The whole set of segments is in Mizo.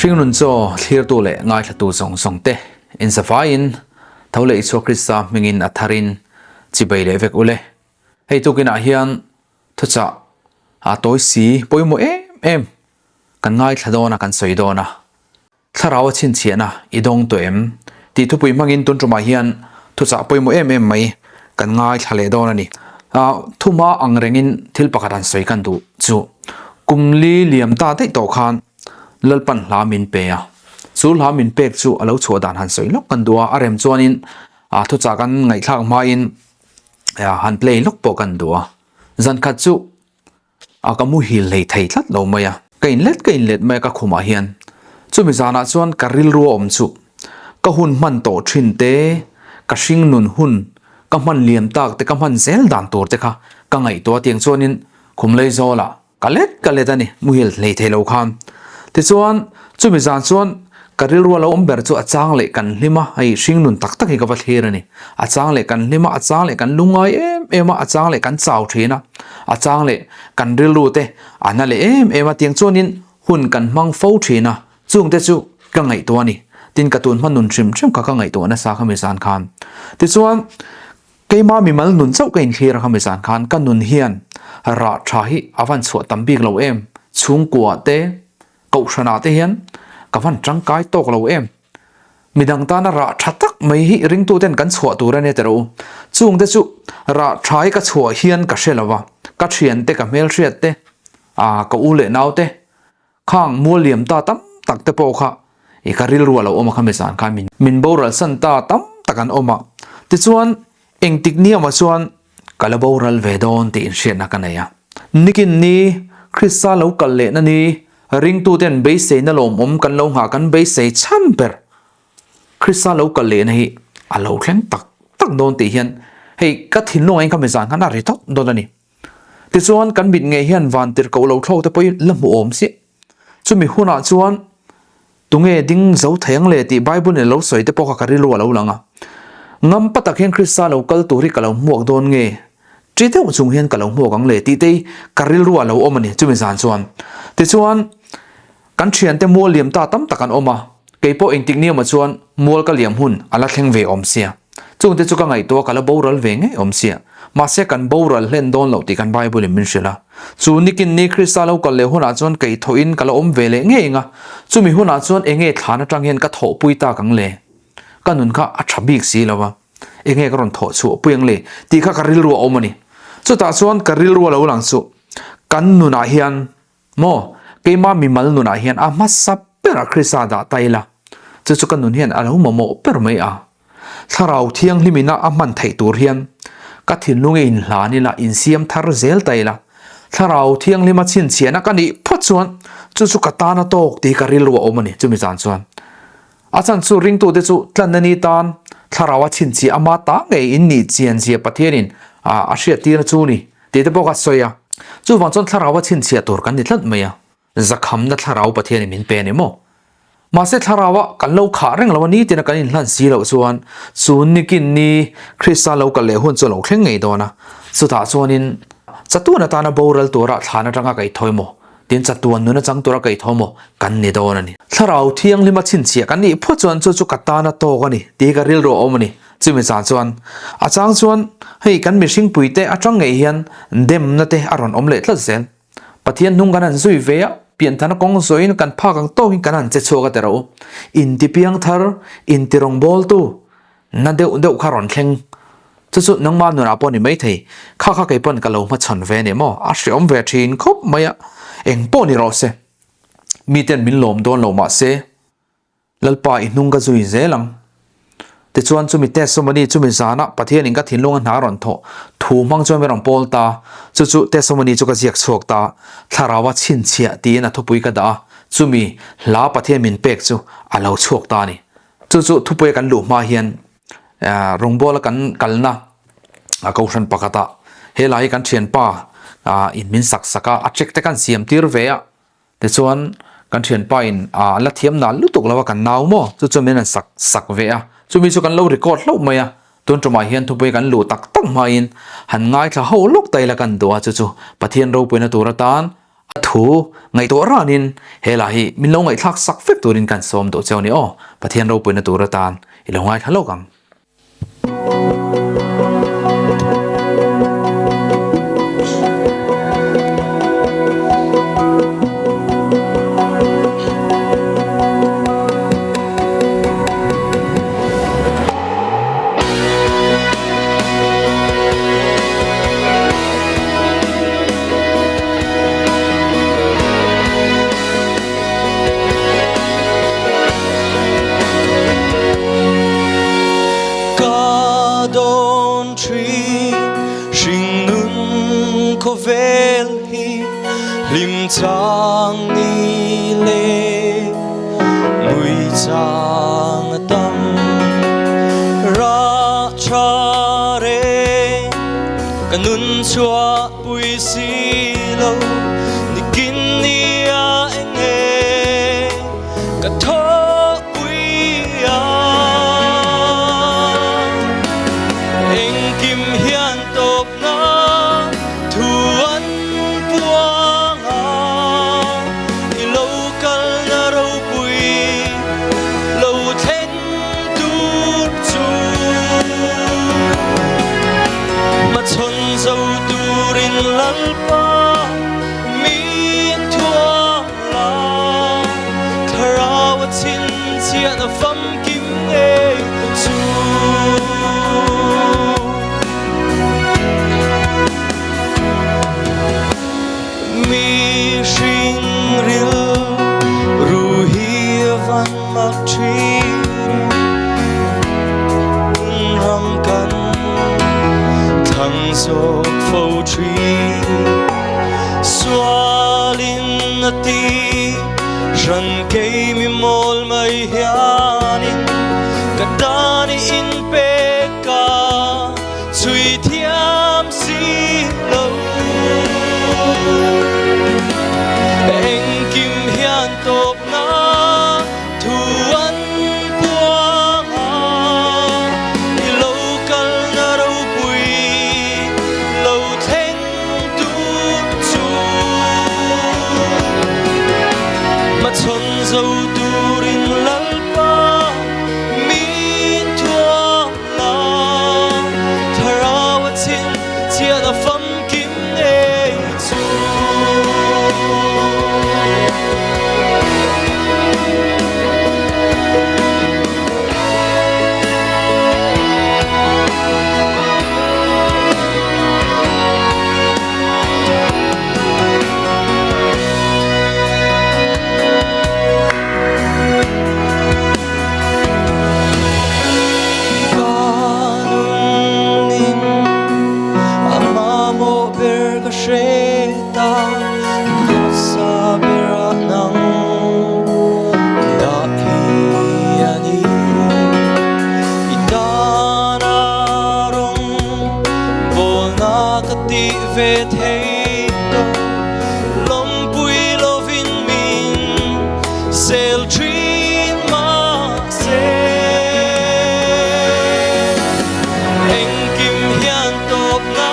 Hringnun chaw thlirtu leh ngaithlatu zawng zawng te inzavaiin tho leh Isua Krista hmingin a tharin chibei leh vek ule. Hei tukinah hian thuchah a tawi si pawimawh em em kan ngaithla dawn a kan sawi dawn a. Thlarau a chhinchhiahna i dawng tawh em? tih thupui hmangin tun tumah hian thuchah pawimawh em em mai kan ngaithla leh dawn a ni. Thuma ang rengin thil pakhat han sawi kan duh chu kum li liam ta daih tawh khan Lalpan hla min pe a, chu hla min pek chu a lo chhuah dan han sawi lawk kan duh a, a rem chuanin thuchah kan ngaihthlak hmain han play lawk pawh kan duh a. Zan khat chu A ka muhil hlei thei tlat lo mai a, ka inlet ka inlet mai a ka khumah hian. Chumi zanah chuan ka rilru a awm chu ka hun hman tawh thin te, ka hring nun hun ka hman liam tak te, ka hman zel dan tur te kha ka ngaihtuah tiang chuanin khum lei zawlah ka let ka let a ni, muhil hlei thei lo khan. Tichuan chumi zan chuan Ka rilru a lo awm ber chu a chang leh kan hlim a, hei hring nun tak tak hi ka va thlir a ni. A chang leh kan hlim a, a chang leh kan lungngai em em a, a chang leh kan chau thin a, a chang leh kan rilru te a na leh em em a, tiang chuanin hun kan hmang fo thin a, chung te chu ka ngaihtuah a ni. Tin ka tun hma nun hrim hrim kha ka ngaihtuah nasa kha mi zan khan. Tichuan keima mimal nun chauh ka inthlir a kha mi zan khan ka nun hian rah tha hi a van chhuah tam bik lo em, chhungkua te, Kohhranah te hian ka van tangkai tawk lo em? Midang tana rah tha tak mai hi ringtuten kan chhuah tur a nia teh rawh u. Chungte chu rah tha hi ka chhuah hian ka hre lo va, ka thiante ka hmelhriat te, aa ka u leh nau te, khang mual liam ta tam tak te pawh kha i ka rilru a lo awm a khami zan khan min min boral san ta tam tak an awm a. Tichuan engtik niamah chuan Ka la boral ve dawn tih inhriatna ka nei a. Nikin ni, Krista lo kal lehna ni, ringtuten beiseina lawmawm kan lo nghah kan beisei chhan ber Krista lo kal lehna hi a lo thleng tak tak dawn tih hian hei ka thinlungah hian ka mizan khan a ri thawt dawn a ni. Tichuan kan mit ngei hian van tirhkoh lo thlawk te pawh hi la hmu awm chiah. Chumi hunah chuan tunge ding zo thei ang le tih Bible in a lo sawi te pawh kha ka rilru a lo lang a. Ngam pa tak hian Krista lo kal tur hi ka lo hmuak dawn nge? Ṭi deuh chung hian ka lo hmuak ang le tih te hi ka rilru a lo awm a ni chumi zan chuan. Tichuan kan ṭhiante mual liam ta tam tak an awm a, kei pawh engtik niamah chuan mual ka liam hun a la thleng ve awm sia. Chungte chu ka ngaihtuah ka la boral ve ngei awm sia. Mahse kan boral hlen dawn loh tih kan Bible in min hrilh a. Chu nikin ni Krista lo kal leh hunah chuan kei thawhin ka la awm ve leh ngei anga, chumi hunah chuan enge thlan atang hian ka thawhpui tak ang le? Ka nun kha a tha bik si lo va, enge ka rawn thawh chhuah pui ang le? Tih kha ka rilru a awm a ni. Chutah chuan ka rilru a lo lang chu kan nunah hian Maw? Keima mimal nunah hian a hmasa berah Krista dah ta ila, chu chu ka nun hian a lo mamawh ber mai a. Thlarau Thianghlimina a hman theih tur hian ka thinlung i inhlan ila, insiam thar zel ta ila. Thlarau Thianghlima chhinchhiahna ka nih phawt chuan chu chu ka tan a tawk tih hi ka rilru a awm a ni, chumi zan chuan. A chan chu ringtute chu tlanna ni tan Thlarau a chhinchhiah ama ta ngei in nih chian zia Pathianin a hriattirna chu ni tih te pawh ka sawi a. Chuvang chuan Thlarau a chhinchhiah tur kan ni tlat mai a, zakhamna Thlarau Pathianin min pe a ni maw? Mahse Thlaraua kan lo khah reng lo a ni tina kan inhlan si loh chuan chu nikin ni Krista lo kal leh hun chu a lo thleng ngei dawn a, chutah chuanin chatuan atana boral tura thlan atanga kaihthawih maw? Tin chatuan nuna chang tura kaih tho maw kan ni dawn a ni. Thlarau Thianghlima chhinchhiah kan nih phawt chuan chu chu ka tan a tawk a ni tih hi ka rilru a awm a ni. Chumi chang chuan a chang chuan hei kan mihring puite atang ngei hian demna te a rawn awm leh tlat zel. Pathian hnung kan han zui ve a, pianthana kawng zawhin kan phak ang tawkin kan han che chhuak a ti rawh u. Intipiang thar, intirawngbawltu, Na deuh deuh kha rawn thleng. Chu chu nangma nunah pawh ni maithei. Kha kha kei pawn ka lo hmachhawn ve ni maw? A hreawm ve thin khawp mai a. Eng pawh ni rawh se. Miten min lawm dawn lo mah se, Lalpa i hnung ka zui zel ang. Tichuan chumi testimony chumi zana Pathianin ka thinlunga hna rawn thawh thu hmang chuan min rawn pawl ta. Chu chu testimony chu ka ziak chhuak ta. Thlaraua chhinchhiah tiin a thupui ka dah a. Chumi hla Pathian min pek chu a lo chhuak ta a ni. Chu chu thupuia kan luh hma hian rawngbawla kan kalna kohhran pakhatah helai hi kan thianpa in min sak sak a, a check te kan siam tir ve a, tichuan kan thianpa in a la thiam nal lutuk lo a kan nau maw chu chu min rawn sak sak ve a, chumi chu kan lo record hlauh mai a, tun tumah hian thupuia kan luh tak tak hmain han ngaithla ho lawk ta ila kan duh a, chu chu Pathian ropuina tur atan. Thu ngaihtuah ranin he lah hi min lo ngaihthlak sak vek turin kan sawm duh cheu a ni aw. Pathian ropuina tur atan i lo ngaithla lawk ang. Ka dawn thin hringnun khawvel hi hlim chang ni leh mui chang a tam rah tha reng ka nun chhuah pui si lo nikin ni a eng nge ka thawh pui a engkim hian tawp na thu an puang a i lo kal na ropui lo thleng tur chu Hmachhawn zo turin Lalpa min thuam la, Thlarau a chhinchhiah na famkim ngei chu. Mihring ril ru hi a van mak thin ram kan thlang zawk fo thin sualin a ti hran kei mi mawl mai hianin ka tan i inpek ka Chui thiam si lo Engkim hian tawpna thu an puang a I lo kalna ropui lo thleng tur chu Hmachhawn zo turin Lalpa min thuam Thlarau a chhin chian a famkim ngei chu. Ka nunning a mamawh ber ka hre ta Khawsa berah nang dah hi a ni I tana rawng bawlna ka tih ve thei tawh Lawmpui lovin min sel thin mahse engkim hian tawpna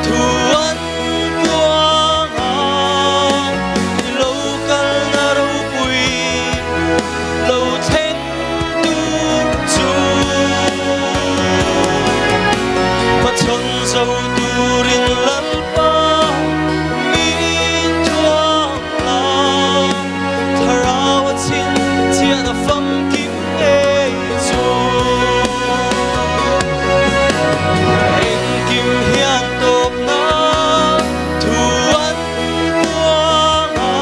thu an puang a i lo kalna ropui lo thleng tur chu hmachhawn zo turin Lalpa min thuam la Thlarau a chhin chian a famkim ngei chu. Engkim hian tawpna thu an puang a,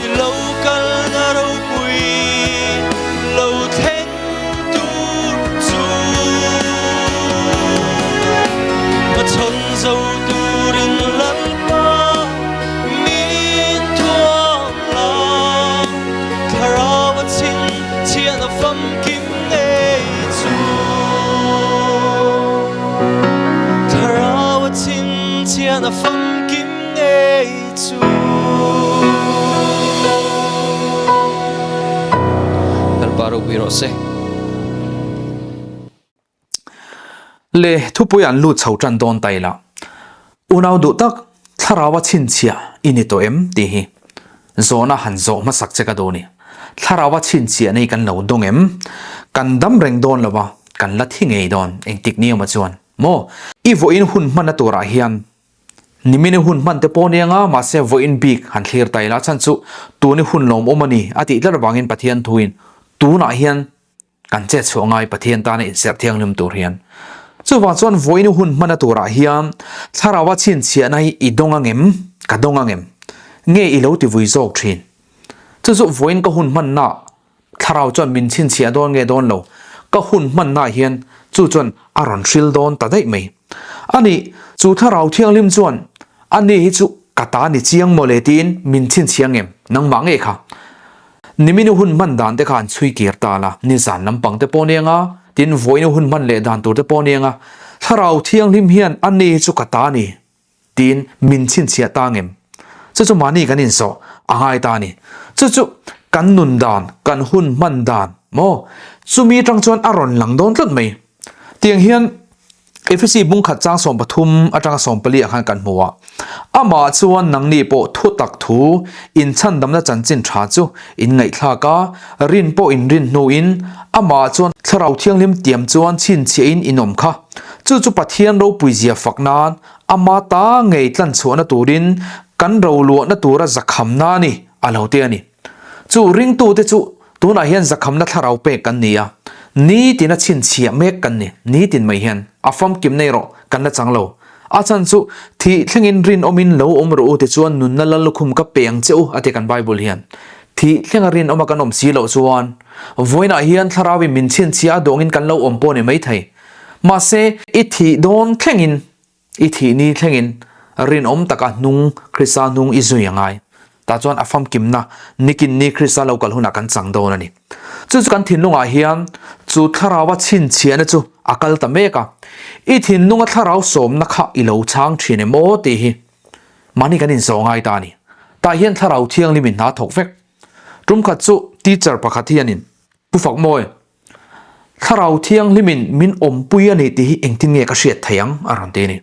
i lo kalna ropui lo thleng tur chu. Hmachhawn zo turin Lalpa Min thuam la, thlarau a chhin chhian a famkim ngei chu. Thlarau a chhin chhian a famkim ngei chu. Lalpa ropui rawh se. Le thupui an lut chho tan dawn ta ila. Unau duh tak. Thlaraua chhinchhiah i ni tawh em tih hi zawhna han zawh hmasak che ka duh ni. Thlaraua chhinchhiahna hi kan lo dawng em? Kan dam reng dawn lo va, kan la thi ngei dawn engtik ni emaw chuan maw? I vawiin hun hmanna turah hian nimini hun hman te pawh ni anga mahse vawiin bik han thlir ta ila chhan chu tuni hun lawmawm a ni a tih tlat avangin Pathian thuin tunah hian Kan chet chhuah ngai Pathian tana inserh thianghlim tur hian. Chuvang chuan vawiin hun hmana turah hian Thlaraua chhinchhiahna hi i dawng angem? Ka dawng angem? Nge i lo ti vui zawk thin? Chu chu vawiin ka hun hmanna Thlarau chuan min chhinchhiah dawn nge dawn lo? Ka hun hmanna hian chu chuan a rawn hril dawn ta daih mai. A nih, chu Thlarau Thianghlim chuan a ni hi chu ka ta ni chiang mawle tiin min chhinchhiah angem? Nangmah ngei kha. Nimini hun hman dan te kha an chhui kir ta la, nizan lampang te pawh nia nga, tin vawiin hun hman leh dan tur te pawh nia nga, Thlarau Thianghlim hian a ni hi chu ka ta ni tiin min chhinchhiah ta ngem? Chu chu mahni kan insawh a ngai ta a ni. Chu chu kan nun dan, kan hun hman dan maw? Chumi atang chuan a rawn lang dawn tlat mai. Tiang hian Efesi bungkhat chang 13 atanga 14 ah khan kan hmu a, Amah chuan nangni pawh thu tak thu inchhandamna chanchin tha chu in ngaihthlak a, rin pawh in rin hnuin amah chuan Thlarau Thianghlim tiam chuan chhinchhiahin in awm kha. Chu chu Pathian ropuizia fak nan ama ta ngei tlanchhuahna turin kan roluahna tura zakhamna a ni a lo ti a ni. Chu ringtute chu tunah hian zakhamna thlarau pek kan ni a, nitin a chhinchhiah mek kan ni, nitin mai hian a famkim nei rawh kan la chang lo. A chhan chu thih thlengin rinawmin lo awm rawh u tichuan nunna lal lukhum ka pe ang che u a ti kan Bible hian. Thih thlenga rinawma kan awm si loh chuan vawiinah hian thlarauin min chhinchhiah a dawngin kan lo awm pawh ni maithei. Mahse i thih dawn thlengin I thih ni thlengin rinawm taka hnung Krista hnung i zui a ngai. Tah chuan a famkimna nikin ni Krista lo kal hunah kan chang dawn a ni. Chu chu kan thinlungah hian chu thlaraua chhinchhiahna chu a kal ta mek a. I thinlunga thlarau sawmna kha i lo chhang thin em aw tih hi mahni kan inzawh ngai ta a ni. Tah hian thlarau thianghlimin hna thawk vek. Tum khat chu teacher pakhat hianin Pu Fakmawi, Thlarau Thianghlimin min awmpui a ni tih hi engtin nge ka hriat theih ang? a rawn ti a ni.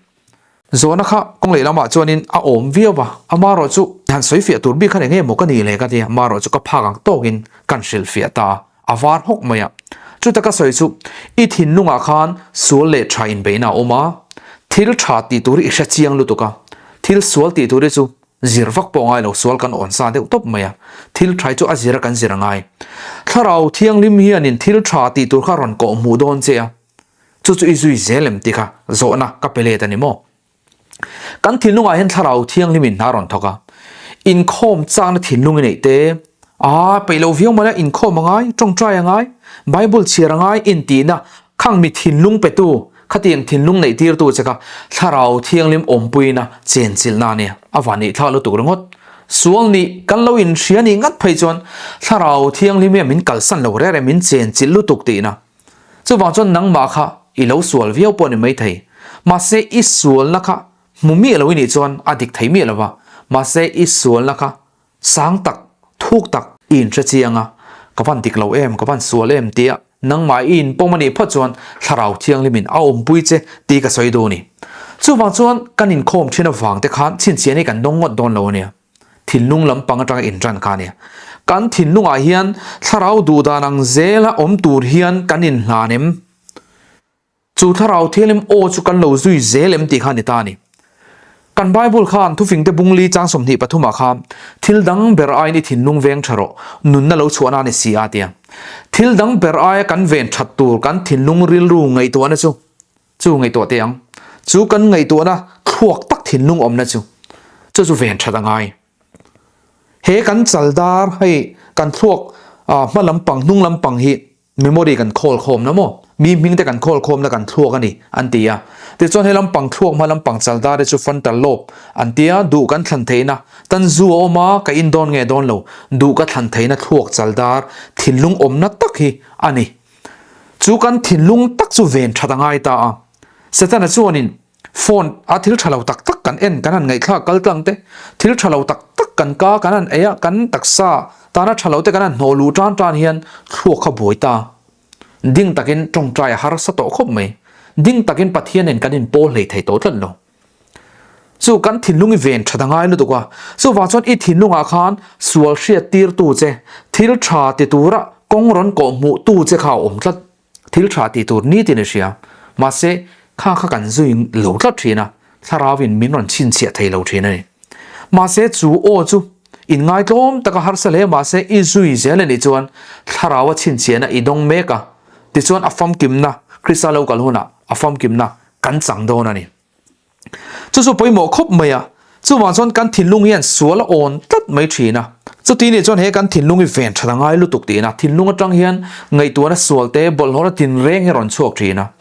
Zawhna kha kawng lehlamah chuanin a awm viau va, amarawh chu han sawi fiah tur bik khan eng nge maw ka nih le ka ti a, amarawh chu ka phak ang tawkin kan hrilhfiah ta a, a var hawk mai a. Chuta ka sawi chu i thinlungah khan sual leh tha inbeihna a awm a, thil tha tih tur hi i hre chiang lutuk a, thil sual tih tur hi chu Zir vak pawh ngai lo, sual kan awn sa deuh tawp mai a, thil tha hi chu a zir a kan zir a ngai. Thlarau Thianghlim hianin thil tha tih tur kha rawn kawh hmuh dawn che a, chu chu i zui zel em tih kha zawhna ka pe let a ni maw? Kan thinlungah hian Thlarau Thianghlimin hna rawn thawk a, inkhawm chakna thinlung i neih te, a peih loh viau mai a, inkhawm a ngai, tawngtai a ngai, Bible chhiar a ngai intihna Khang mi thinlung petu, khatiang thinlung neih tirtu che kha Thlarau Thianghlim awmpuina chenchilhna a nia, a van nih thlak lutuk ringawt. Sual nih kan lo inhria nih ngat phei chuan Thlarau Thianghlim hian min kalsan lo reng reng, min chenchilh lutuk tihna. Chuvang chuan nangmah kha i lo sual viau pawh a ni maithei. Mahse i sualna kha hmu miah lo i nih chuan a dik thei miah lo va, mahse i sualna kha Sang tak, thuk tak i inhre chiang a, ka van dik lo em, ka van sual em tia nangmah i inpawm a nih phawt chuan Thlarau Thianghlimin a awmpui che tih ka sawi duh a ni. Chuvang chuan kan inkhawm thin avang te khan chhinchhiah hi kan dawng ngawt dawn lo a nia. Thinlung lampang atanga intan kha a nia. Kan thinlungah hian Thlarau duhdan ang zela awm tur hian kan inhlan em? Chu Thlarau Thianghlim aw chu kan lo zui zel em tih kha a ni ta a ni. Kan Bible khan thufingte bungli chang 23 ah khan thil dang ber aiin i thinlung veng tha rawh, nunna lo chhuahna a ni si a ti a. Thil dang ber aia kan ven that tur kan thinlung rilru ngaihtuahna chu chu ngaihtuah teh ang. Chu kan ngaihtuahna thluak tak thinlung awmna chu chu chu ven that a ngai. He kan chaldar hei kan thluak hma lampang hnung lampang hi Memory kan khawl khawmna maw? Mi hming te kan khawl khawmna kan thluak a ni, an ti a. Tichuan he lampang thluak hma lampang chaldar te chu frontal lobe an ti a, duh kan thlan theihna, tan zu a awm a, ka in dawn nge dawn lo, duh ka thlan theihna thluak chaldar thinlung awmna tak hi a ni. Chu kan thinlung tak chu ven that a ngai ta a. Setana chuanin Phone a thil tha lo tak tak kan en kan han ngaihthlak kal tlang te, thil tha lo tak tak kan ka kan han ei a, kan taksa tana tha lo te kan han hnawh luh tan tan hian thluak kha buai ta. Ding takin tawngtai a harsa tawh khawp mai. Ding takin Pathian nen kan inpawl hlei thei tawh tlat lo. Chu kan thinlung i ven that a ngai lutuk a, chuvang chuan i thinlungah khan sual hriat tirtu che, thil tha ti tura kawng rawn kawh hmuh tu che kha a awm tlat. Thil tha ti tur nitin i hria, mahse kha kha kan zui lo tlat thin a, thlarauin min rawn chhinchhiah thei lo thin a ni. Mahse chu aw chu inngaitlawm taka harsa hle mahse i zui zel a nih chuan thlaraua chhinchhiahna i dawng mek a, tichuan a famkimna Krista lo kal hunah a famkimna kan chang dawn a ni. Chu chu pawimawh khawp mai a, chuvang chuan kan thinlung hian sual a awn tlat mai thin a. Chuti nih chuan he kan thinlung hi ven that a ngai lutuk tiin a, thinlung atang hian ngaihtuahna sual te bawlhhlawhna tinreng hi a rawn chhuak thin a.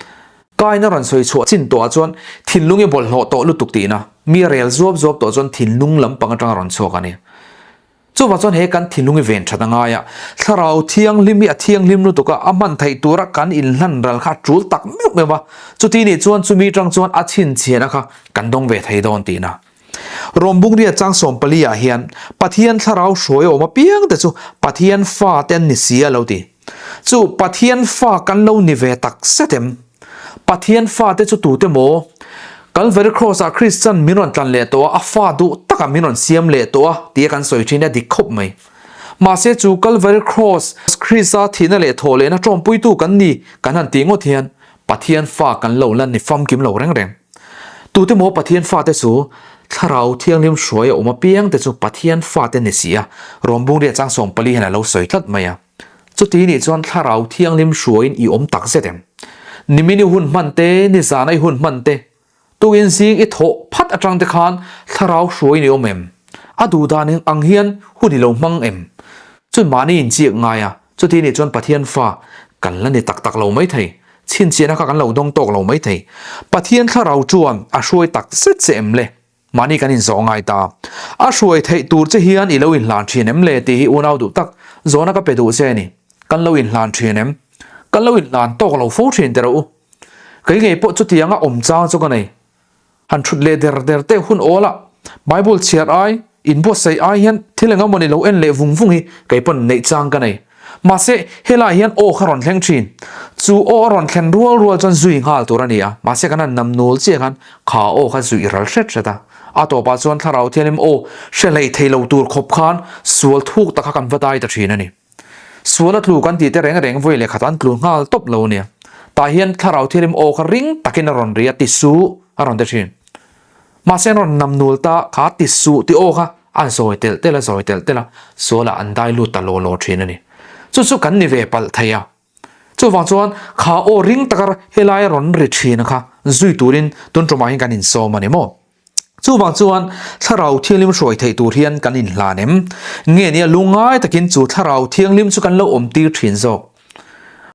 Kain a rawn sawi chhuah chin tawhah chuan thinlung hi bawlhhlawh tawh lutuk tiin a, mi a rel zuap zuap tawh chuan thinlung lampang atang a rawn chhuak a ni. Chuvang chuan he kan thinlung i ven that a ngai a, Thlarau Thianghlim hi a thianghlim lutuk a, a hman theih tura kan inhlan ral kha a tul tak meuh meuh a, chuti nih chuan chumi tang chuan a chhinchhiahna kha kan dawng ve thei dawn tihna. Rom Bungria chang 14 ah hian Pathian Thlarau hruai a awm apiang te chu Pathian fa te an ni si a lo ti. Chu Pathian fa kan lo ni ve tak zet em? Pathian fate chu tute maw? Kalvary Cross-ah Kristian min rawn tlan leh tawh a, a fa duh takah min rawn siam leh tawh a tia kan sawi thin a dik khawp mai. Mahse chu Kalvary Cross, Krista thihna leh thawh lehna tawmpuitu kan ni kan han tih ngawt hian Pathian fa kan lo la ni famkim lo reng reng. Tute maw Pathian fate chu Thlarau Thianghlim hruai a awm apiang te chu Pathian fate ni si a, Rawmbungria chang 14 hian a lo sawi tlat mai a. Chuti nih chuan Thlarau Thianghlim hruaiin i awm tak zet em? Nimin i hun hman te, nizana i hun hman te, tukin zing i thawh phat atang te khan Thlarau hruaiin i awm em? A duh dan ang hian hun i lo hmang em? Chuan mahni inchiak ngai a, chuti nih chuan Pathian fa kan la ni tak tak lo mai thei, chhinchhiahna kha kan lo dawng tawk lo mai thei. Pathian Thlarau chuan a hruai tak zet che em le? Mahni kan inzawh ngai ta. A hruai theih tur che hian i lo inhlan thin em le tih hi unau duh tak zawhna ka pe duh che a ni. Kan lo inhlan thin em? Kan lo inhlan tawk lo fo thin teh rawh u. Kei ngei pawh chutianga awm chang chu ka nei. Han thut leh der der teh hun awl a, Bible chhiar ai, inbuatsaih ai hian thil eng emawni lo en leh vung vung hi kei pawn neih chang ka nei. Mahse, helaiah hian aw kha rawn thleng thin. Chu aw a rawn thlen rual rual chuan zui nghal tur a ni a, mahse kan han nam nul chiah khan kha aw kha zuih ral hret hret a. A tawpah chuan Thlarau Thianghlim aw hre hlei thei lo tur khawp khan sual thuk tak kha kan va dai ta thin a ni. Sual a tlu kan tih te reng reng vawi leh khat an tlu nghal tawp lo a nia. Tah hian Thlarau Thianghlim aw kha ring takin a rawn ri a, ti suh a rawn ti thin. Mahse an rawn nam nul ta kha ti suh ti aw kha an sawi telh telh a, sawi telh telh a, sualah an dai lut ta law law thin a ni. Chu chu kan ni ve palh thei a. Chuvang chuan kha aw ring taka helai a rawn ri thin kha zui turin tun tumah hian kan insawm a ni maw? Chuvang chuan Thlarau Thianghlim hruai theih tur hian kan inhlan em? Nge nia lungngai takin chu Thlarau Thianghlim chu kan lo awm tir thin zawk?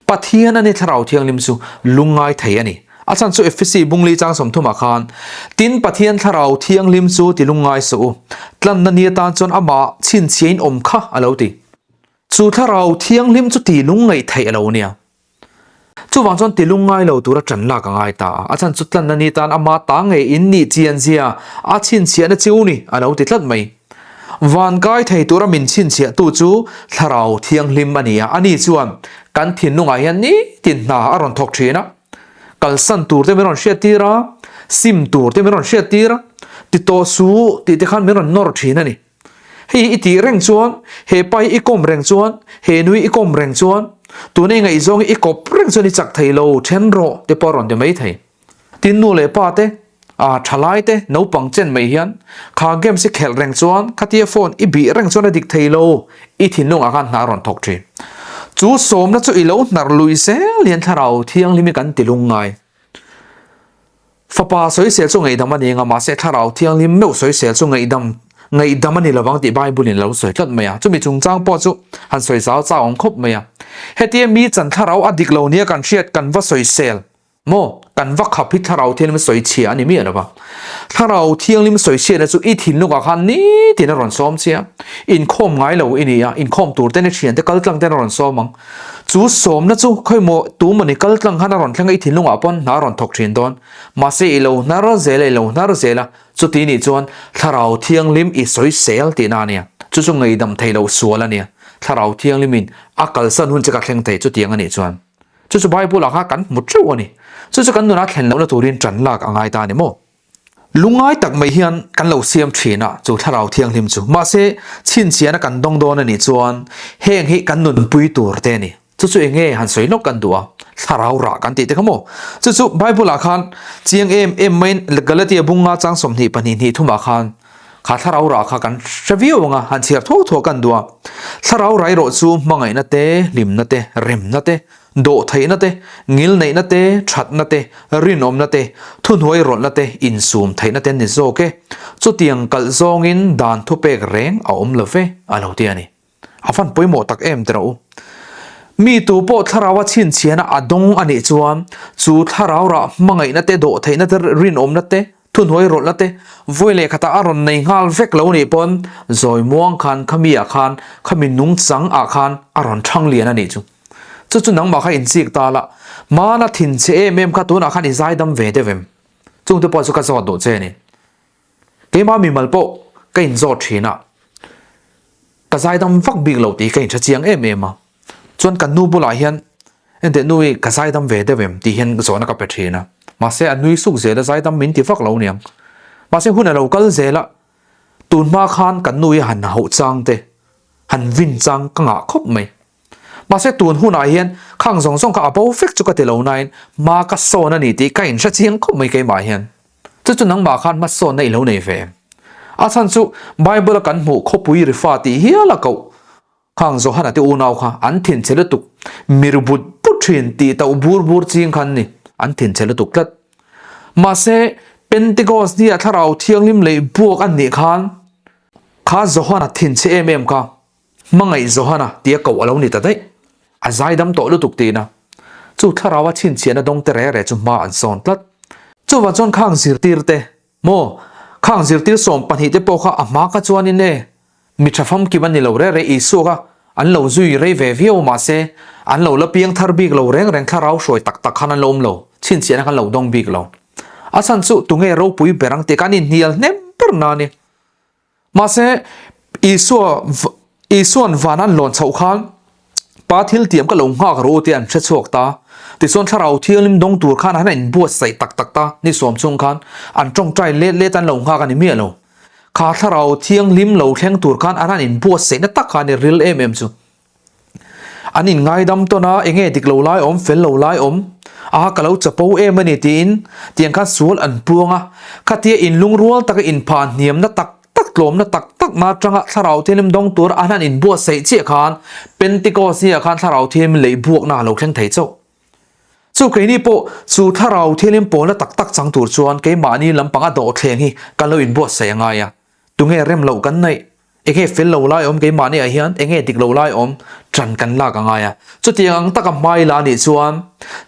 Pathian a ni Thlarau Thianghlim chu lungngai thei a ni. A chhan chu Efesi bungli chang 30 ah khan, Tin Pathian Thlarau Thianghlim chu ti lungngai suh u, tlanna ni atan chuan amah chhinchhiain awm kha a lo ti. Chu Thlarau Thianghlim chu ti lungngaih theih a lo nia. Chuvang chuan ti lungngai lo tura ṭan lak a ngai ta a, a chhan chu tlanna ni tan ama ta ngei in nih chian zia a chhinchhiahna chiu ni a lo ti tlat mai. Van kai thei tura min chhinchhiahtu chu Thlarau Thianghlim a ni a, ani chuan kan thinlungah hian nitin hna a rawn thawk thin a, kalsan tur te min rawn hriattir a, sim tur te min rawn hriattir a, ti tawh suh tih te khan min rawn nawr thin a ni. Hei i tih reng chuan, he pa hi i kawm reng chuan, he nui i kawm reng chuan, tuna i ngaihzawng hi i kawp reng chuan i chak thei lo, then rawh te pawh a rawn ti mai thei. Tin nu leh pa te, ah thalai te, naupang chen mai hian kha games i khelh reng chuan khatia phone i bih reng chuan a dik thei lo, i thinlungah khan hna a rawn thawk thin. Chu sawmna chu i lo hnar lui zel hian thlarau thianghlim hi kan ti lung ngai. Fapa sawisel chu ngaihdam a ni anga mahse thlarau thianghlim meuh sawisel chu ngaihdam ngaihdam a ni lovang tih Bible in a lo sawi tlat mai a. Chumi chungchang pawh chu han sawi zau chau ang khawp mai a. Hetia mi chan thlarau a dik lo nia kan hriat kan va sawisel maw? Kan va khap hi thlarau thianghlim sawi chhia a ni miah lo va. Thlarau thianghlim sawi chhiatna chu i thinlungah khan nitin a rawn sawm che a. Inkhawm ngai lo i ni a, inkhawm tur ten i thiante kal tlang ten a rawn sawm ang. Chu sawmna chu khawimaw tu mawni kal tlang khan a rawn thleng a, i thinlungah pawn hna a rawn thawk thin dawn. Mahse i lo hnar zel a, i lo hnar zel a, chuti nih chuan Thlarau Thianghlim i sawi sel tihna a nia. Chu chu ngaihdam thei loh sual a nia. Thlarau Thianghlimin a kalsan hun che ka thleng thei chutiang a nih chuan. Chu chu Bible-ah kha kan hmu teuh a ni. Chu chu kan nunah thlen lohna turin tan lak a ngai ta a ni maw? Lungngai tak mai hian kan lo siam thin a chu Thlarau Thianghlim chu. Mahse, chhinchhiahna kan dawng dawn a nih chuan heng hi kan nunpui tur te a ni. Chu chu eng nge han sawi lawk kan duh a, Thlarau rah kan tih te kha maw? Chu chu Bible ah khan chiang em em maiin Galatia bunga chang 22 hnih thumah khan kha Thlarau rah kha kan hre viau ang a, han chhiar thuak thuak kan duh a. Thlarau rah erawh chu hmangaihna te, hlimna te, remna te, dawhtheihna te, ngilneihna te, thatna te, rinawmna te, thuhnuai rawlhna te, insum theihna te an ni zawk e. Chutiang kalh zawngin dan thupek reng a awm lo ve, a lo ti a ni. A van pawimawh tak em tiraw u. Mi tu pawh thlaraua chhinchhiahna a dawng a nih chuan chu thlarau rah hmangaihna te, dawhtheihna te, rinawmna te, thuhnuai rawlhna te vawi leh khatah a rawn nei nghal vek lo nih pawn zawi muang khan khami ah khan khami nungchang ah khan a rawn thang lian a nih chu. Chu chu nangmah kha inchik ta la, hmana thinchhe em em kha tunah khan i zaidam ve deuh em? Chungte pawh chu ka zawt duh che a ni. Keimah mimal pawh ka inzawt thin a, ka zaidam vak bik lo tih ka inhre chiang em em a. Chuan kan nu bulah hian enteh nu i ka zaidam ve deuh em tih hian zawhna ka pe thin a. Mahse a nui suk zel a, zaidam min ti vak lo niang. Mahse hun a lo kal zel a, tun hma khan kan nu i han hauh chang te, han vin chang ka ngah khawp mai. Mahse tun hunah hian khang zawng zawng kha a bo vek chu ka ti lo nain hma ka sawn a ni tih ka inhre chiang khawp mai keimah hian. Chu chu nangmah khan hmasawnna i lo nei ve em? A chhan chu Bible a kan hmuh khawpui rifa tih hial a koh khang Johana te unau kha an thinchhe lutuk, mir but but thin tih tauh bur bur ching kha an ni, an thinchhe lutuk tlat. Mahse Pentecost nia Thlarau Thianghlim lei buak an nih khan kha Johana thinchhe em em kha Hmangaih Johana tia koh a lo ni ta daih. A zaidam tawh lutuk tiin a. Chu thlaraua chhinchhiahna dawng te re re chu hma an sawn tlat. Chuvang chuan khang zirtir te maw, khang zirtir 12 te pawh kha a hma kha chuanin e, mi tha famkim an ni lo re re Isua kha an lo zui rei ve viau mahse an lo la piang thar bik lo reng reng thlarau hruai tak tak khan an lo awm lo, chhinchhiahna khan lo dawng bik lo. A chhan chu tunge ropui ber ang tih kha an inhnial hnem ber na a ni. Mahse, Isua Isua'n van an lawn chhoh khan, Pa thil tiam ka lo nghak rawh u tih an hre chhuak ta. Tichuan Thlarau Thianghlim dawng tur khan an inbuatsaih tak tak ta, ni sawm chung khan an tawngtai let let an lo nghak a ni miah lo. Kha Thlarau Thianghlim lo thleng tur khan an han inbuatsaihna tak kha a ni ril em em chu. An inngaidam tawn a, enge dik lo lai awm, fel lo lai awm, a ka lo chapo em a ni tiin tiang khan sual an puang a. Khatia inlungrual taka inphah hniamna tak tak, tlawmna tak tak na atanga Thlarau Thianghlim dawng tur an han inbuatsaih chiah khan Pentecost ni ah khan Thlarau Thianghlim lei buakna a lo thleng thei chauh. Chu keini pawh chu Thlarau Thianghlim pawlna tak tak chang tur chuan keimahni lampanga dawhthleng hi kan lo inbuatsaih a ngai a. Tunge rem loh kan neih? Enge fel lo lai awm keimahni ah hian enge dik lo lai awm ṭan kan lak a ngai a. Chutiang ang taka hmai la nih chuan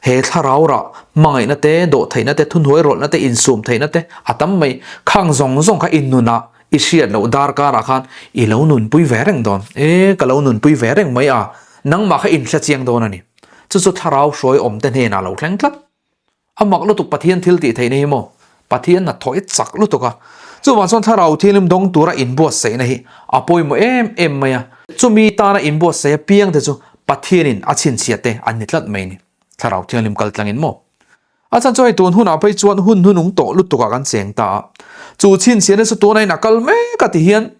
he thlarau rah hmangaihna te, dawhtheihna te, thuhnuai rawlhna te, insum theihna te a tam mai. Khang zawng zawng kha i nunah i hriat loh darkarah khan i lo nunpui ve reng dawn. E, ka lo nunpui ve reng mai a, nangmah kha inhre chiang dawn a ni. Chu chu thlarau hruai awm te hnenah lo thleng tlat. A mak lutuk Pathian thil tih theihna hi maw? Pathian hnathawh i chak lutuk a. Chuvang chuan Thlarau Thianghlim dawng tura inbuatsaihna hi a pawimawh em em mai a. Chumi tana inbuatsaih apiang te chu Pathianin a chhinchhiah te an ni tlat mai ni. Thlarau Thianghlim kal tlangin maw? A chhan chu hei tun hunah phei chuan hun hnunung tawh lutukah kan cheng ta a. Chu chhinchhiahna chu tuna in a kal mek a ti hian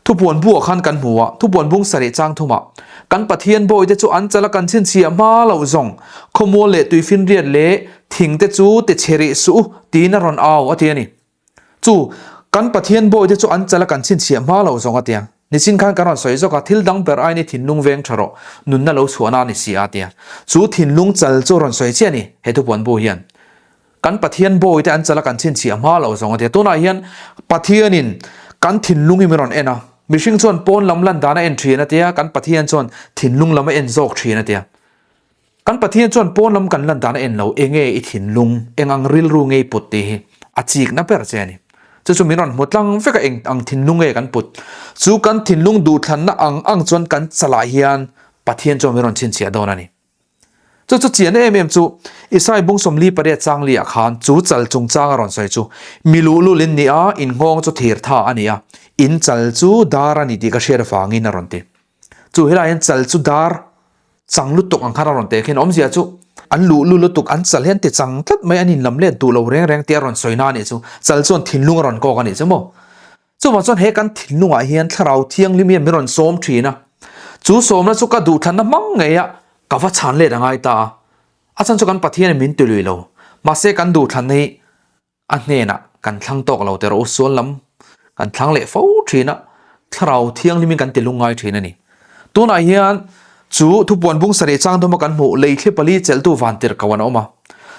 Thupuan buah khan kan hmu a, thupuan bung sarih chang thumah, Kan Pathian bawite chu an chala kan chhinchhiah hma loh zawng, khawmual leh tuifinriat leh thingte chu ti chhe rih suh u, tiin a rawn au, a ti a ni. Chu, kan Pathian bawite chu an chala kan chhinchhiah hma loh zawng, a ti a. Nichin khan kan rawn sawi zawk a, thil dang ber aiin i thinlung veng tha rawh, nunna lo chhuahna a ni si a, a ti a. Chu thinlung chal chu a rawn sawi chiah a ni, he thupuan bu hian. Kan Pathian bawite an chala kan chhinchhiah hma loh zawng a ti a. Tunah hian Pathianin kan thinlung hi min rawn en a. Mihring chuan pawn lam lan dan a en thin a ti a, kan Pathian chuan thinlung lam a en zawk thin a ti a. Kan Pathian chuan pawn lam kan lan dan a en lo, enge i thinlung, eng ang rilru nge i put tih hi a chikna ber che a ni. Chu chu min rawn hmu tlang vek a, eng ang thinlung nge kan put. Chu kan thinlung duhthlanna ang ang chuan kan chalah hian Pathian chuan min rawn chhinchhiah dawn a ni. Chu chu chian em em chu Isai bung 48 chang li ah khan chu chal chungchang a rawn sawi chu, Mi luhlul in ni a, in nghawng chu thir tha a ni a, in chal chu dar a ni tih ka hriat avangin a rawn ti. Chu helai hian chal chu dar chang lutuk ang khan a rawn teh khin awmzia chu. An luh lutuk, an chal hi an ti chang tlat mai, an inlam let duh lo reng reng tih a rawn sawi na a nih chu. Chal chuan thinlung a rawn kawk a nih chu maw. Chuvang chuan he kan thinlungah hian Thlarau Thianghlim hian min rawn sawm thin a. Chu sawmna chu ka duhthlanna hmang ngei a, ka va chhan let a ngai ta a. A chhan chu kan Pathianin min ti lui lo. Mahse kan duhthlanna hi A hnenah kan thlang tawk lo teh rawh u, sual lam kan thlang leh fo thin a, Thlarau Thianghlimin kan ti lungngai thin a ni. Tunah hian chu thupuan bung sarih chang thuma kan hmuh lei thli pali chelhtu vantirhkoh an awm a,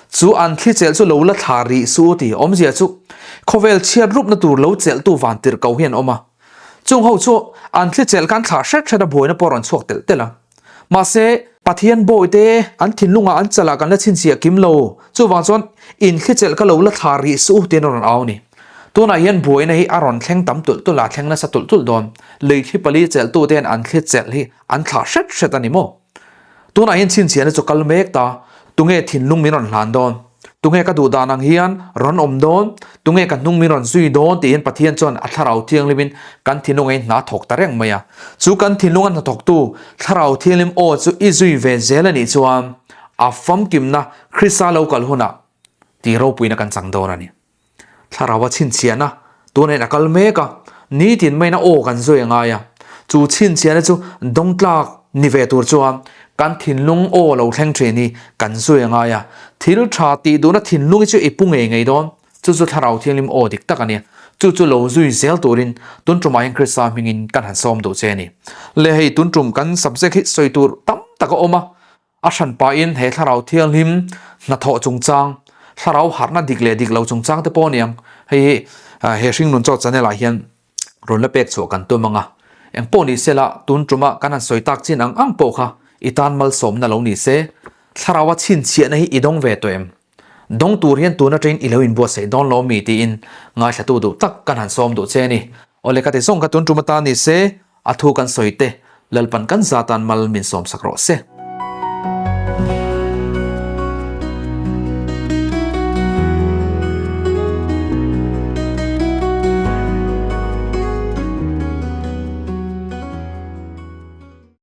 chu an thli chelh chu lo la thla rih suh u ti awmzia chu khawvel chhiat rupna tur lo chelhtu vantirhkoh hi an awm a, chung ho chu an thli chelh khan thla hret hret a buaina pawh a rawn chhuak telh telh a. Mahse, Pathian bawite an thinlungah an chalah kan la chhinchhiah kim lo. Chuvang chuan inthlichelh ka lo la thla rih suh u tiin a rawn au a ni. Tunah hian buaina hi a rawn thleng tam tulh tulh a, thleng nasa tulh tulh dawn. Leithli pali chelhtute hian an thlichelh hi an thlah hret hret a ni maw? Tunah hian chhinchhiahna chu kal mek ta. Tunge thinlung min rawn hlan dawn? Tunge ka duh dan ang hian rawn awm dawn? Tunge ka hnung min rawn zui dawn? tiin Pathian chuan a Thlarau Thianghlimin kan thinlung a inhna thawk ta reng mai a. Chu kan thinlunga hnathawktu Thlarau Thianghlim aw chu i zui ve zel a nih chuan a famkimna Krista lo kal hunah tih ropuina kan chang dawn a ni. Thlarau a chhinchhiahna tunah a kal mek a, nitin maiin a aw kan zui a ngai a. Chu chhinchhiahna chu dawngtlak ni ve tur chuan kan thinlung aw lo thleng thin hi kan zui a ngai a. Thil tha tih duhna thinlung hi chu i pu ngei ngei dawn. Chu chu Thlarau Thianghlim aw dik tak a nia. Chu chu lo zui zel turin tun tumah hian Krista hmingin kan han sawm duh che a ni. Le hei tun tum kan subject hi sawi tur tam tak a awm a. A hran pahin he Thlarau Thianghlim hnathawh chungchang, Thlarau harhna dik leh dik lo chungchang te pawh a ni ang. Hei hi he Hringnun Chaw channel ah hian rawn la pek chhuah kan tum ang a. Eng pawh ni sela tun tuma kan han sawi tak chin ang ang pawh kha i tan malsawmna lo ni se. Thlarau a chhinchhiahna hi i dawng ve tawh em? Dawng tur hian tun atangin i lo inbuatsaih dawn lo mi tiin ngaithlatu duh tak kan han sawm duh che a ni. Awle ka ti zawng kha tun tum atan ni se, a thu kan sawi te Lalpan kan zatan mal min sawmsak rawh se.